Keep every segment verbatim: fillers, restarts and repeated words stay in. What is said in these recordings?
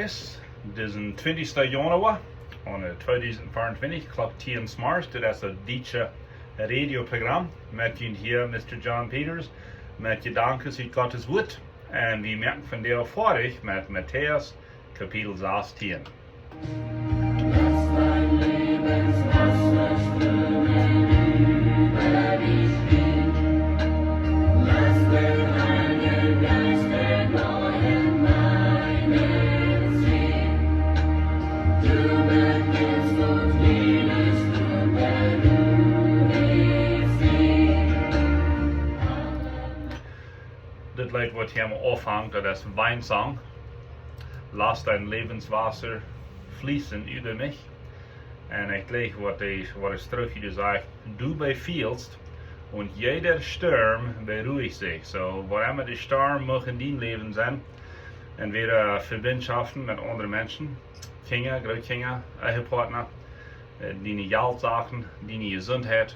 Dit es dän twintichsten Januar, aun de tweedusent vea un twintich, Klock tieen zemorjes, dit es daut dietsche Radioprogram. Met junt hia, Mister John Peters, met Jedanken ut Gottes Wuat. Un wie moaken vondoag foadich met Matäus, Kapitel sastieen. Lass dein Lebenswasser strömen über dich hin. Lass den Heiligen Geist erneuern meine Seele. Du beginnst und liebst und berührst sie. Dit Leet, waut hia aum Aunfank, daut es Weinsang. Lass dein Lebenswasser fließen über mich. Un ekj jleich, waut de, waut de Strof hia sajcht: Du befiehlst und jeder Sturm beruhigt sich. So, waut emma de Storm mucht en dien Läwen sennen, entweder Vebindschaften met aundre Menschen, Kjinja, Grootkjinja, Ehepartner, äh, diene Jeltsachen, diene Jesuntheit,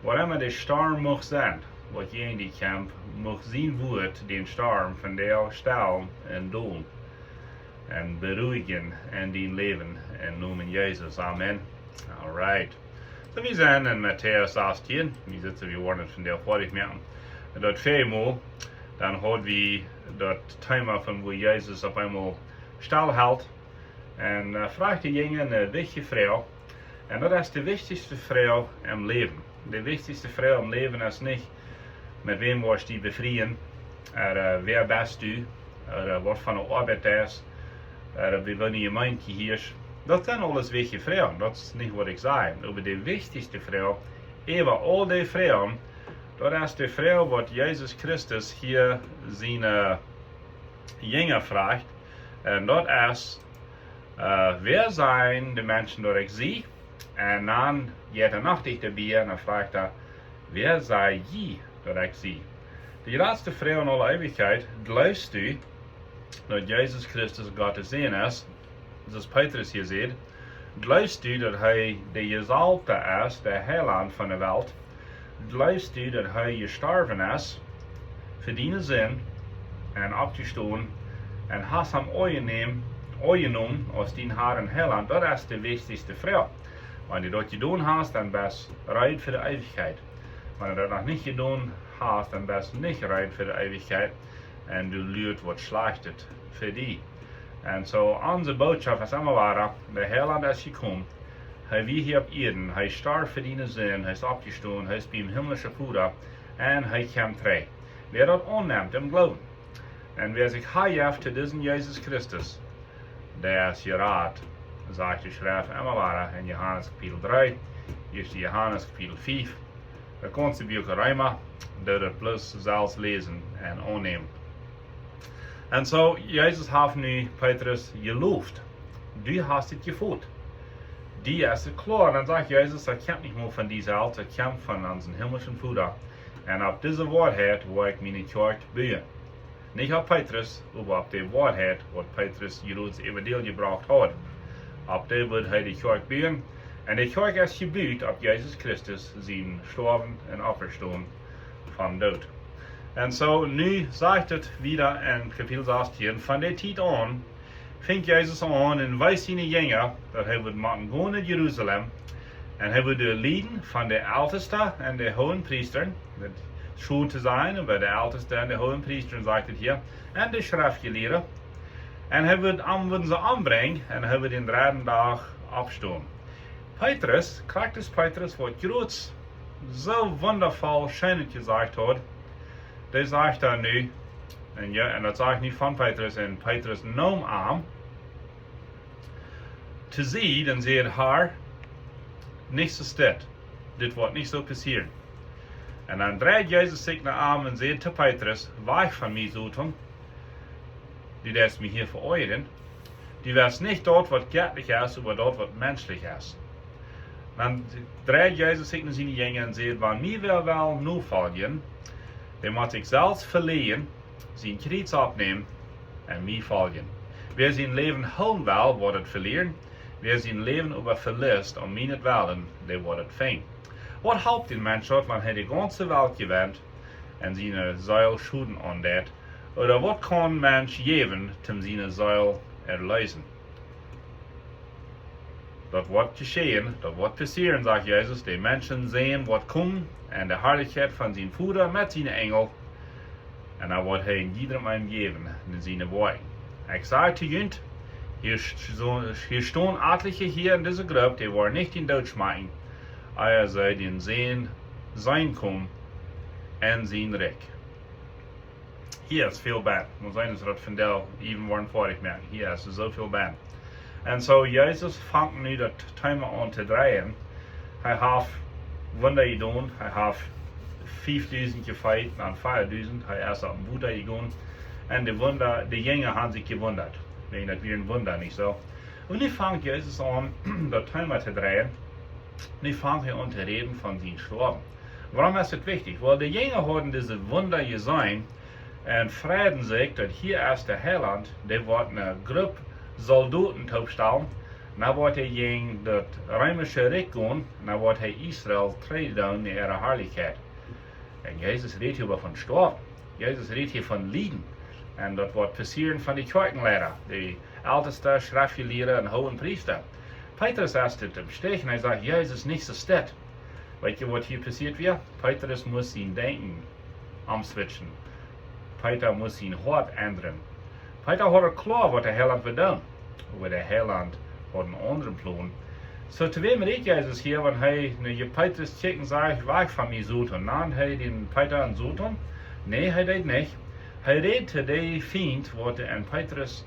waut emma de Storm mucht sennen, waut jäajen die kjemt, mucht sien Wuat dän Storm vondoag stellen un doonen un beruhigen en dien Läwen, em Nomen Jesus. Amen. Alright. So, wie sent en Matäus sastieen. Wie sitzen, wie woaren daut vondoag foadich moaken. Un daut väaje Mol, dan haud wie daut Thema von woo Jesus opp eemol stell helt un, äh, fruach de Jinja eene wichtje Froag. Un daut es de wichtichste Froag em Läwen. De wichtichste Froag em Läwen es nich: Met wäm woascht du befrieen? Ooda, äh, wäa best du? Ooda, äh, waut fa eene Oabeit deist du? Ooda, äh, woo woat jie meent hia? Daut sent aules wichtje Froagen, daut es nich, waut ekj saj. Oba de wichtichste Froag äwa aul de Froagen, daut es de Froag, waut Jesus Christus hia siene, äh, Jinja fruach. Un daut es, äh, wäa sajen de Menschen, daut ekj sie? Un dan jeit hee noch dichta bie un dan fruach hee: Wäa saj jie, daut ekj sie? De jratste Froag en aule Eewichkjeit: Jleefst du, daut Jesus Christus Gottes Sän es? Soo aus Petrus hia sajcht, jleefst du, daut hee de Jesalfta es, de Heilaunt von de Welt? Jleefst du, daut hee jestorwen es fa diene Sind un oppjestonen, un hast am aunjenomen, aunjenomen aus dien Herr un Heilaunt? Daut es de wichtichste Froag. Wan du daut jedonen hast, dan best reed fa de Eewichkjeit. Wan du daut noch nich jedonen hast, dan best nich reed fa de Eewichkjeit. Un du luat waut Schlajchtet fa die. Un so, onse Bootschoft es emma wada: De Heilaunt es jekomen. Hee wia hia opp Ieed, hee storf fa diene Sind, hee es oppjestonen, hee es biem himlischen Voda, un hee kjemt trigj. Wäa daut aunnemt em Gloowen un wäa sikj hanjeft to disen Jesus Christus, dee es jerat, sajcht de Schreft emma wada en Johanes Kapitel dree, ieeschte Johanes Kapitel fief, daut gaunze Buak Reema, doo daut bloos selfst läsen un aunnämen. Un so, Jesus haft nu Petrus jeloft: Du hast et jefoten. Die es et kloa. Un dan sajcht Jesus: Daut kjemt nich mea von die selfst, daut kjemt von onsen himlischen Voda. Un opp dise Woarheit woa ekj miene Kjoakj buen. Nich opp Petrus, oba opp de Woarheit, waut Petrus jrods äwa däl jebrocht haud. Opp dee wudd hee de Kjoakj buen. Un de Kjoakj es jebut opp Jesus Christus sien Stoawen un Oppstonen vom Doot. Un so, nu sajcht et wieda en Kapitel sastieen: Von dee Tiet aun funk Jesus aun un wees siene Jinja, daut hee wudd motten gonen no Jerusalem, un hee wudd doa lieden von de Elteste un de Hoogepriesta, met Schul to sennen, un bie de Elteste un de Hoogepriesta, sajcht et hia, un de Schreftjelieede, un hee wudd, am wudden see ombrinjen, un hee wudd dän dredden Dach oppstonen. Petrus, krakjt aus Petrus, waut jrods soo wundavoll scheen jesajcht haud, dee sajcht dan nu, un jo, un daut sajcht nu von Petrus, un Petrus neem am to Sied un säd: Herr, nich soo, dit, dit woat nich soo passieren. Un dan dreid Jesus sikj no am un säd to Petrus: Wajch von mie, Soton, du deist mie hia veoajren. Du weetst nich daut, waut jettlich es, oba daut, waut menschlich es. Dan dreid Jesus sikj no siene Jinja un säd: Wan mie wäa well nofoljen, dee mott sikj selfst veläajen, sien Kjriez oppnämen un mie foljen. Wäa sien Läwen hoolen well, woat et velieren. Wäa sien Läwen oba velist om mienetwellen, dee woat et finjen. Waut halpt dän Mensch daut, wan hee de gaunze Welt jewent un siene Seel Schoden aundeit? Ooda waut kaun een Mensch jäwen, om siene Seel erlösen. Daut woat jeschehen, daut woat passieren, sajcht Jesus. De Menschensän woat komen en de Harlichkjeit von sien Voda met siene Enjel. Un dan woat hee en jiedrem eenen jäwen no siene Woakjen. Ekj saj to junt, hia st-, so, hia stonen atelje hia en dise Grupp, dee woaren nich dän Doot schmakjen, ea see dän Sän seenen komen en sien Rikj. Hia es väl bie. Mott seenen, daut wie daut vondoag äwen woaren foadich moaken. Hia es soo väl bie. Un soo, Jesus fangt nu daut Thema aun to dreien. Hee haft Wunda jedonen. Hee haft fiefdusent jefeet, dan veadusent. Hee es opp daut Wota jegonen. Un de Wunda, de Jinja haben sikj jewundat. Wäajen daut wia een Wunda, nich soo? Un nu fangt Jesus aun, daut Thema to dreien. Nu fangt hee aun to räden von sien Stoawen. Wuarom es daut wichtich? Well, de Jinja hauden dise Wunda jeseenen un freiden sikj, daut hia es de Heilaunt, dee woat eene Grupp Soldoten toopstalen, dan woat hee jäajen daut reemische Rikj gonen, dan woat hee Israel trigjbrinjen no äare Harlichkjeit. Un Jesus rät hia von Stoawen. Jesus rät hia von Lieden. Un daut woat passieren von de Kjoakjenleida, de Elteste, Schreftjelieede un Hoogepriesta. Petrus es dit em Stich un hee sajcht: Jesus, nich soo stell. Weet jie, waut hia passieet wia? Petrus must sien Denkjen omswitchen. Peter must sien Hoat endren. Peter haud daut kloa, waut de Heilaunt wudd doonen. Oba de Heilaunt haud eenen aundren Plon. Soo, to wäm rät Jesus hia, wan hee no Petrus kjikjt un sajcht: Wajch von mie, Soton? Nand hee dän Peter een Soton? Nä, hee deed nich. Hee rät to dän Fient, waut en Petrus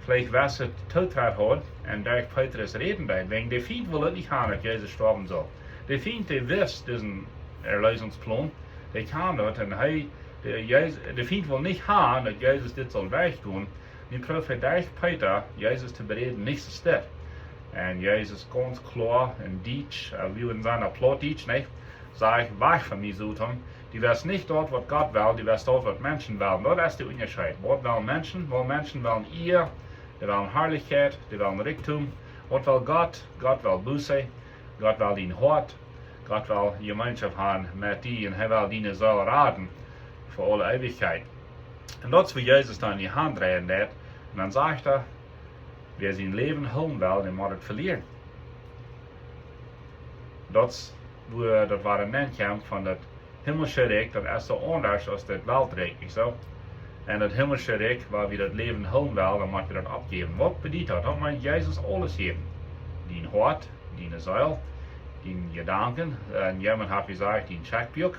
veleicht wesse Tootritt haud un derch Petrus räden deed. Wäajen de Fient wull daut nich haben, daut Jesus stoawen sull. De Fient, dee wist disen Erlösungsplon, dee kjand daut un hee, de, Jesus, de Fient wull nich haben, daut Jesus dit sull derchgonen. Nu proowt hee derch Peter Jesus to beräden, nich soo stell. Un Jesus gaunz kloa en Dietsch, ea, wie en sien Plautdietsch, nich? Sajcht: Wajch von mie, Soton. Du west nich daut, waut Gott well, du west daut, waut Menschen wellen. Daut es de Unjascheet. Waut wellen Menschen? Well, Menschen wellen Ea, dee wellen Harlichkjeit, dee wellen Rikjdom. Waut well Gott? Gott well Buße, Gott well dien Hoat, Gott well Jemeenschoft haben met die un hee well diene Seel raden fa aule Eewichkjeit. Un daut es, wua Jesus dan en de Haunt dreien deit. Un dan sajcht hee: Wäa sien Läwen hoolen well, dee mott daut velieren. Daut es, wua daut woare Nenn kjemt von daut himmelsche Rikj, daut es soo aundasch aus daut Weltrikj, nich soo? Un daut himmelsche Rikj, wua wie daut Läwen hoolen well, dan mott wie daut oppjäwen. Waut bediet daut? Daut meent, Jesus aules jäwen. Dien Hoat, diene Seel, diene Jedanken, ea, un jemaunt haft jesajcht, dien Checkbook,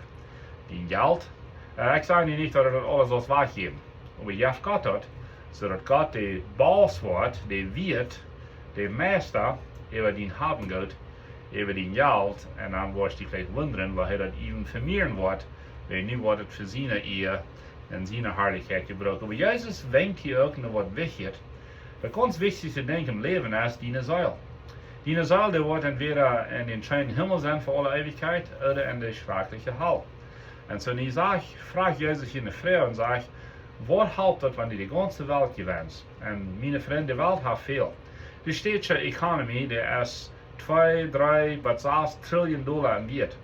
dien Jelt. Ea, ekj saj nu nich, daut du daut aules saust wajchjäwen. Oba jeff Gott daut, soo daut Gott de Boss woat, de Wieet, de Meista äwa dien Habengoot, äwa dien Jelt, un dan woascht du veleicht wundren, woo hee daut äwen vemieren woat, wiels nu woat et fa siene Ea un siene Harlichkjeit jebrukt. Oba Jesus wenkt hia uk no waut Wichtjet. Daut gaunz wichtichste Dinkj em Läwen es diene Seel. Diene Seel, dee woat entwäda en dän scheenen Himmel sennen fa aule Eewichkjeit ooda en de schrakjliche Hal. Un soo nu sajcht, frajcht Jesus hia eene Fru un sajcht: Waut halpt daut, wan du de gaunze Welt jewenst? Un miene Frind, de Welt haft väl. De stäatsche Economy, dee es twee, dree bat sas Trillion Dolla em Wieet.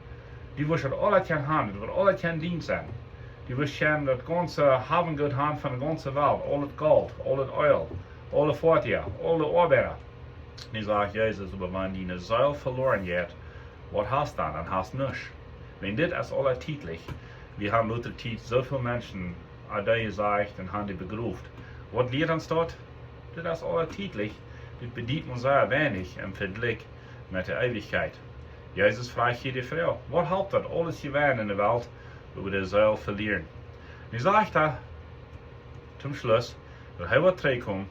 Du woascht daut aula kjennen haben, daut woat aula kjennen dient sennen. Du woascht kjennen daut gaunze Habengoot haben von de gaunze Welt, aul daut Golt, aul daut Eel, aule Foatieja, aule Oabeida. Nu sajcht Jesus: Oba wan diene Seel veloaren jeit, waut hast dan? Dan hast nuscht. Wiels dit es aula tietlich. Wie haben lota Tiet soo väl Menschen aun dee jesajcht un haben dee begroft. Waut lieet ons daut? Dit es aula tietlich. Dit bediet mau sea weinich em Vejlikj met de Eewichkjeit. Jesus frajcht hia de Fru: Waut halpt daut, aules jewennen en de Welt, oba de Seel velieren? Nu sajcht hee toom Schluss, daut hee woat trigjkomen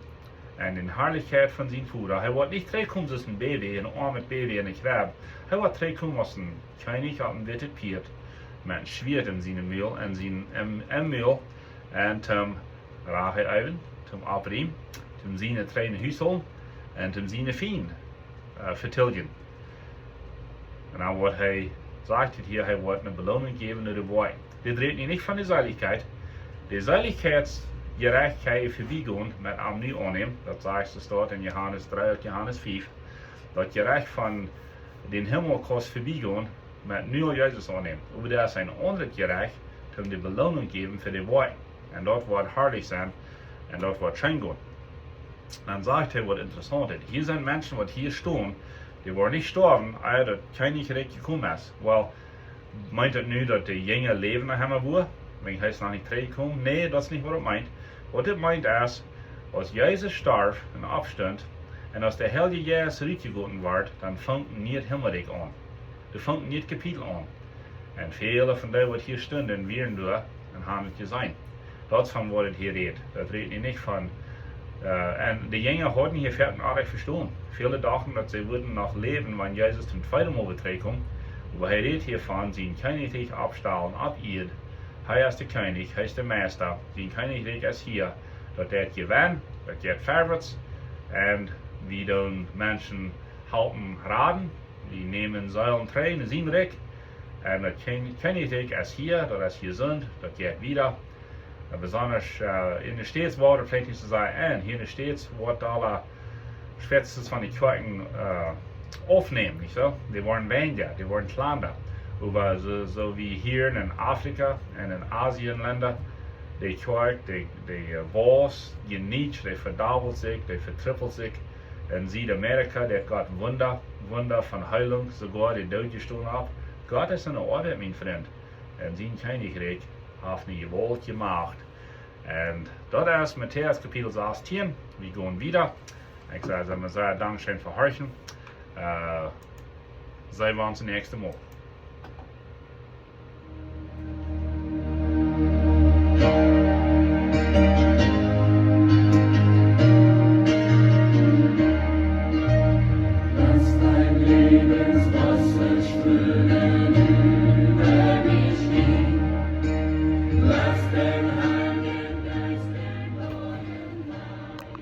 en de Harlichkjeit von sien Voda. Hee woat nich trigjkomen aus een Baby, een oamet Baby en de Kjrebb. Hee woat trigjkomen aus een Kjennich opp een wittet Pieet, met een Schwieet en sien Mul, en sien, em, em Mul, un toom Rach äwen, toom oppräumen, toom siene Treene husholen, un toom siene Fiend, ea, vetiljen. Un dan woat hee, sajcht et hia, hee woat eene Beloonunk jäwen no de Woakjen. Dit rät nu nich von de Seelichkjeit. De Seelichkjeit, Jerajchtichkjeit vebie gonen met am nu aunnämen. Daut sajcht et doa en Johanes dree, uk Johanes fief. Daut Jerecht von dän Himmel kaust vebie gonen met nu aul Jesus aunnämen. Oba doa es een aundret Jerecht, om de Beloonunk jäwen fa de Woakjen. Un daut woat harlich sennen un daut woat scheen gonen. Dan sajcht hee waut Interessauntet. Hia sent Menschen waut hia stonen, dee woaren nich stoawen, ea daut Kjennichrikj jekomen es. Well, meent daut nu daut de Jinja läwen noch emma wua? Wan hee es noch nich trigjjekomen? Nä, daut es nich waut daut meent. Waut dit meent es, aus Jesus storf un oppstunt, un aus de Heilje Jeist rutjegoten wort, dan funk een niet Himmelrikj aun. Doa funk een niet Kapitel aun. Un väle von dee waut hia stunden, wieren doa un haben et jeseenen. Daut es von waut et hia rät. Daut rät hia nich von, äh, un de Jinja hauden hia foaken orrajcht vestonen. Väle dochten daut see wudden noch läwen wan Jesus toom tweeden Mol wada trigjkjeem. Oba hee rät hia von sien Kjennichrikj oppstalen opp Ieed. Hee es de Kjennich, hee es de Meista. Sien Kjennichrikj es hia. Daut deit jewennen, daut jeit verwoats. Un wie doonen Menschen halpen raden. Wie nämen Seelen trigj en sien Rikj. Un daut Kjen-, Kjennichrikj es hia, daut es jesunt, daut jeit wieda. Un besonda, äh, en de States woat et veleicht nich soo sennen, un hia en de States woat aule Schwätzes von de Kjoakjen, äh, aufnämen, nich soo? Dee woaren weinja, dee woaren kjlanda. Oba soo, soo aus hia en Afrika un en Asienlenda, de Kjoakj, dee, dee, äh, waust, jeniet, dee vedobbelt sikj, dee vetrippelt sikj. En Südamerika, doa jeft et Wunda, Wunda von Heilunk, soogoa de Doodje stonen opp. Gott es aun de Oabeit, mien Frint. Un sien Kjennichrikj haft eene jewaultje Macht. Un daut es Matäus Kapitel sastieen. Wie gonen wieda. Ekj saj, saj mau sea dankscheen fa horchen. Äh, seenen wie ons daut näakjste Mol. Lass dein Lebenswasser strömen über mich hin. Lass dein